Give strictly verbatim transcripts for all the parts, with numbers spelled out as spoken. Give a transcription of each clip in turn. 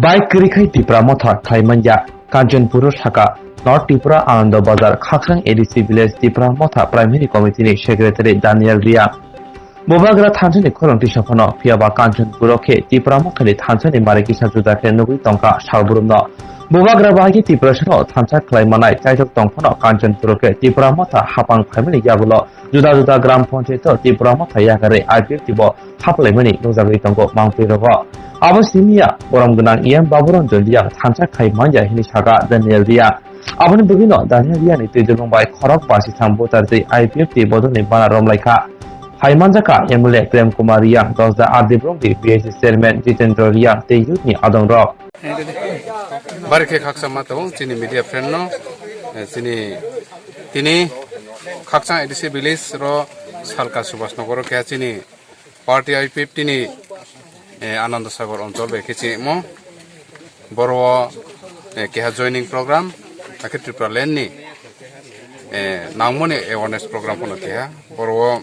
Bai kwrwi khai Tipra Motha khlai manya. Kanchanpur saka North Tripura Anando Bazar Khaksang A D C Village Tipra Motha Primary Committee ni Secretary Daniel Riya. Bubagra thansa ni khorang tisa phano, phiya ba Kanchanpur o khe Tipra Motha ni thansa ni mari kisa juda khe nugwi tongkha salbrum no. Bubagra bahai khe Tipra sano thansa khlai manai chaitok tong phano Kanchanpur o khe Tipra Motha hapang phaimani yagulo juda juda gram panchayat o Tipra Motha yakarwi I P F T bo haplaimani nukjagwi tongo mangpli rogo. Abo simiya borom gwnang E M Baburanjan Riya thansa khai manya hini saka Daniel Riya. Aboni bwgwino Daniel Riya ni twijlung bai khorok basitham voter tei I P F T bodolni bana romlaikha. Hai manjakha M L A Prem Kumar Riya, Dosda R D Block ni B S C chairman Jitendra Riya tei youth ni adongrok. Bari khe khaksa ma tongo chini media friend no, eh, chini tini Khaksang A D C village ro Salka Subhas Nagar o khe chini party I P F T ni, eh, Ananda Sagar Anchal bai khe chengmo. Boro o, eh, keha joining program, hakhe Tripura land ni, eh, nangmani awareness program phano keha. Boro o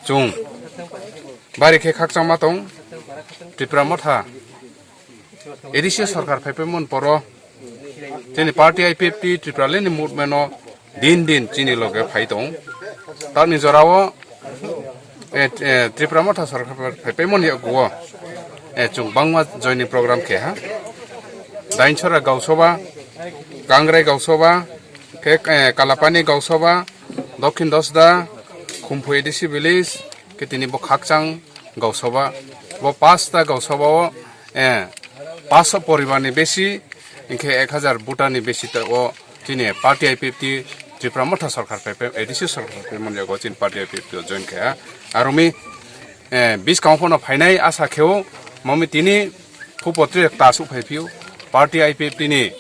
chung bari khe khakchangma tong Tripura Motha A D C sorkar phaipaimani poro chini party I P F T Tripura land ni movement o din din chini loge phai tong. Tamni jora o, eh, eh, Tripura Motha sorkar phaipaimani yago o, eh, chung bangma joining program keha. Dainchora Gausoba, Kangrai Gausoba, khe, eh, Kalapani Gausoba, Dokhin Dosda, Khumpui A D C village, khe tini bo Khakchang Gausoba, bo pasta Gausoba o, eh, paanso poribar ni besi, hinkhe ek hazar voter ni besi ta o chini party I P F T Tripura Motha sorkar phaipai, A D C sorkar phaipai mani yago chini party I P F T o join khe ha. Aroni, eh, buskang phano phainai asa kheo, mami tini khupo tre ta su phai phio, party I P F T ni,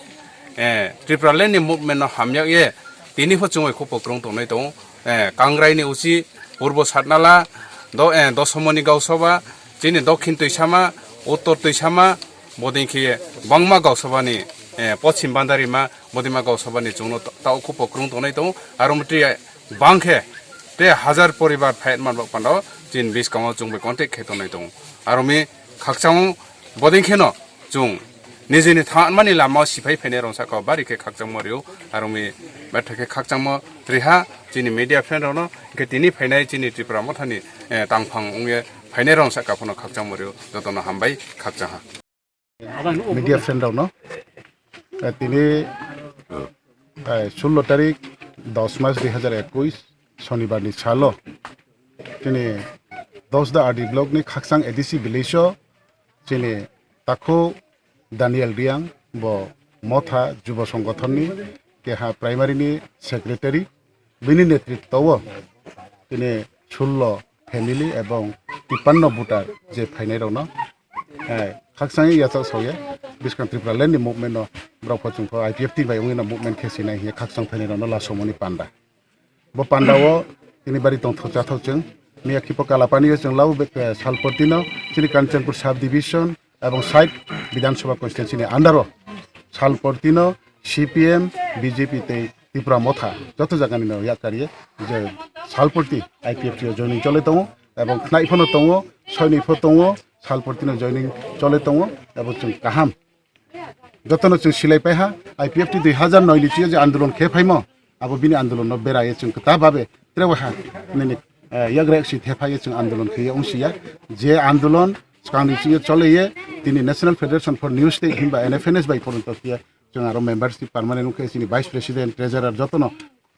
eh, Tripura land ni movement no hamyak ye, tini pho chungwi khupo krung tongnai tongo. Eh, Kangrai ni usi Purbo Satnala, do-, eh, Dosomoni Gausoba, chini Dokhin Twisama, Uttor Twisama, bodin khe bangma Gausoba ni, eh, Pochim Bandarima, bodima Gausoba ni chwngno ta-, tao khupo krung tongnai tongo. Aro motwi bang khe te hazar poribar phai man bak pando chin biskango chwng bai contact khe tongnai tongo. Aro mi khakchang bodin kheno chwng nijini thanmani lama o siphai phainai rong saka o bari khe khakchangma rio, aro mi betha khe khakchangma riha chini media friend rokno, khe tini phainai chini Tripura Mothani, eh, tangphang wngye phainai rong saka phano khakchangma rio, jotono hambai khakchangha. Media friend rokno, eh, tini, eh, sullo tarik dos mas dui hazar ekush Shonibar ni salo tini Dosda R D block ni Khakchang A D C village o chini takhu Daniel Riang, bo Motha Jubo Songothon ni keha primary ni secretary, bini netritwo o tini sullo family ebong tipanno voter je phainai rokno, eh, khakchangwi yachak soye, bwskang Tripura land ni movement no borok pho chwng pho I P F T bai wngwi no movement khe sinai hiye khakchang phainai rokno lasomoni panda. Bo panda o tini bari tongthok chathok chwng. Miya khipo Kalapani o chwng labo be, eh, Salporti no chini Kanchanpur sub division ebong side Bidhan Sabha constituency ni under o Salporti no C P M, B J P tei Tipra Motha joto jaga ni no yak kariye je Salporti I P F T o joining chole tongo ebong khnai phano tongo, soini pho tongo, Salporti no joining chole tongo ebong chwng kaham. Jotono chwng silai paiha, I P F T dui hazar noi ni chiyo je andolon khe phaimo, abo bini andolon no beraye chwng kwta babe trewaha nini, eh, yagra yaksi thephaye chwng andolon kheye wngsiya. Je andolon swkangni chiyo choleye, tini National Federation for New State himba N F N S bai poronto khiya chwng aro membership permanent wngkhe chini vice president, treasurer jotono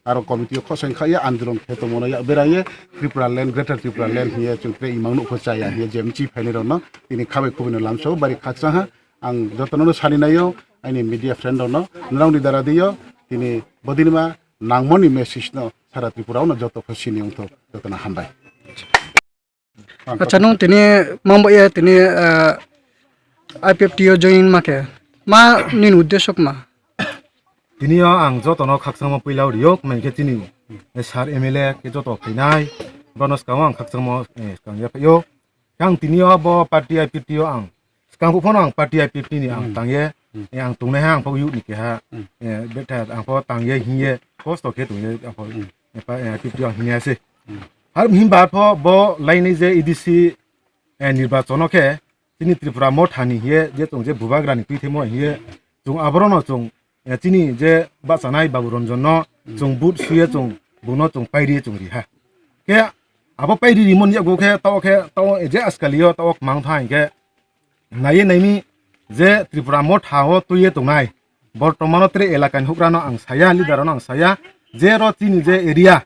aro committee o khoseng khaiya andolon khe tongmano yak beraye Tripura land, Greater Tripura land hiye chwng tre imang nukho chaya hiye je mchi phainai rokno tini khabai khubui no lamsao bari khakchangha. Ang jotono no sani naio, aini media friend rokno, norokni dara dio, tini bodinima nangmani message no sara Tripura o no joto pho sini wngthok, jotono hambai. Acha, nung tini mangbo ya tini, ah, I P F T o join ma khe, ma nini uddesho ma? Tini o ang jotono khakchangma puila rio, mai khe tini, eh, sir M L A khe joto phainai, bono swkango ang khakchangma, eh, swkang ya phaio. Ang tini o bo party I P F T o ang, swkang phano ang party I P F T ni ang Hmm. tangye, Hmm. eh, ang tongnai ha ang pho youth ni keha, Hmm. eh, betha ang pho tangye hingye, kosto khe tongye ang pho, Hmm. eh, pa-, eh, I P F T o ang hingya se. Hmm. Har himba pho bo laini je A D C, eh, nirbachon o khe, chini Tripura Motha ni hiye je chwng je bubagra ni twi themo hiye chwng aboro no chwng, eh, chini je bachanai Babu Ranjan no chwng vote suye chwng buno chwng pairi chwng ri ha. Khe abo pairi rimon yago khe tao khe tao je askalio tao mang tha hinkhe naiye naimi je Tripura Motha o tuiye tongnai, bortomano tre elakani hukrano ang saya, leader no ang saya, je ro chini je area,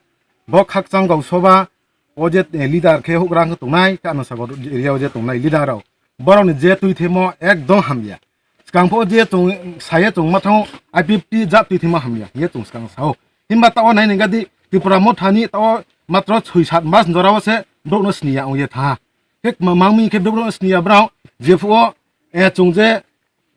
bo Khakchang Gausoba o je, eh, leader khe hugra khe tongnai, Kano Sagar area o je tongnai leader rok, borokni je twi themo ekdom hamya. Skang pho je chwng saya chwng ma thango, I P F T jat twi themo hamya, ye chwng skang sao. Himba tao nai nengadi Tripura Motha ni tao matro soi sat mas jora o se borok no sniya ong ye tha. Khe ma-, mangmi khe borok sniya brao, jephuo, eh, chwng je,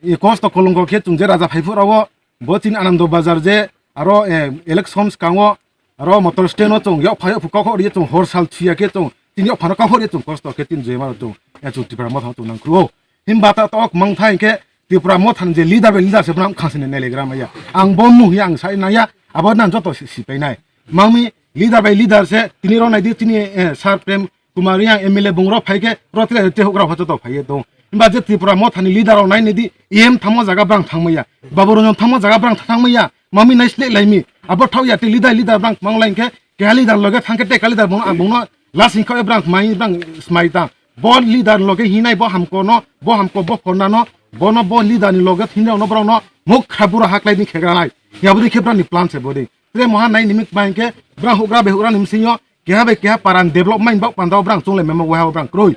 eh, kosto kolongko khe chwng je raja phaiphuk rao, bo chini Anando Bazar je, aro, eh, election skango, aro motor stand o chwng yok phai yok phuk kok ri chwng hor sal thuya khe chwng, chini yok phano kok ri chwng kosto khe tin jema chwng, eh, chwng Tripura Motha chwng nang kru. Himba ta tok mang thai khe Tripura Motha ni je leader bai leader se bram khang sini nelegra maya. Ang bo muhi ang sai naya, abo nan joto si, si pai nai. Mangmi leader bai leader se, tini ro nai di chini, eh, Sir Prem Kumar Reang M L A bung rok phai khe, rotri te hukrok pha joto phai ye tong. Himba je Tripura Motha ni leader rok nai nidi, E M thamo jaga brang thang maya. Babu Ranjan thamo jaga brang thang maya. Mami nai sle lai mi. Abo thau ya te leader leader brang mang lai khe, keha leader loge thang khe te ka leader bung, bung no lasing kha brang mai brang smai ta. Bo leader loge hinai bo hamko no, bo hamko bo khorna no, bo no bo leader ni loge hinai no brang no muk kha bura haklai ni khegra nai. Ya budi khe brang ni plan se budi. Tre moha nai nimik bai khe brang hugra be hugra nim sinyo. Keha bai keha paran development bak pandao brang chungle memo waha brang kroi.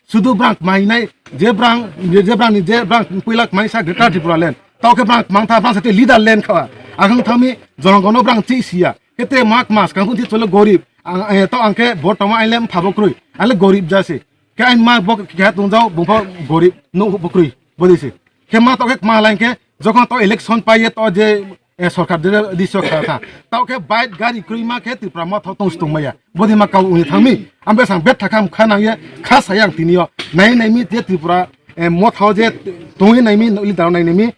Sudu brang mainai je brang, je brang ni je brang puilak mai sa Greater Tripura Land. Tao khe brang mang tha brang sa te leader land khawa. Akhang thami jongono brang chi siya. Kete mak mas kang kunti chole gorib. Ang, eh, to ang khe bottom ailem phabo kroi. Ale gorib jase. Khe ai ma bo khe tungjao bungpho gorib no bo kroi. Bodisi. Khe ma to khe ma lain khe jokon to election paiye to je eh, sorkar de di sorkar kha. Tao khe bike gari kroi ma khe Tripura Motha tong stung maya. Bodi ma kau uni thangmi. Ambe sang bet thakam kha nang ye kha sayang tini yo. Nai nai mi je Tripura, eh, Motha je tong ye nai mi leader nai nai mi.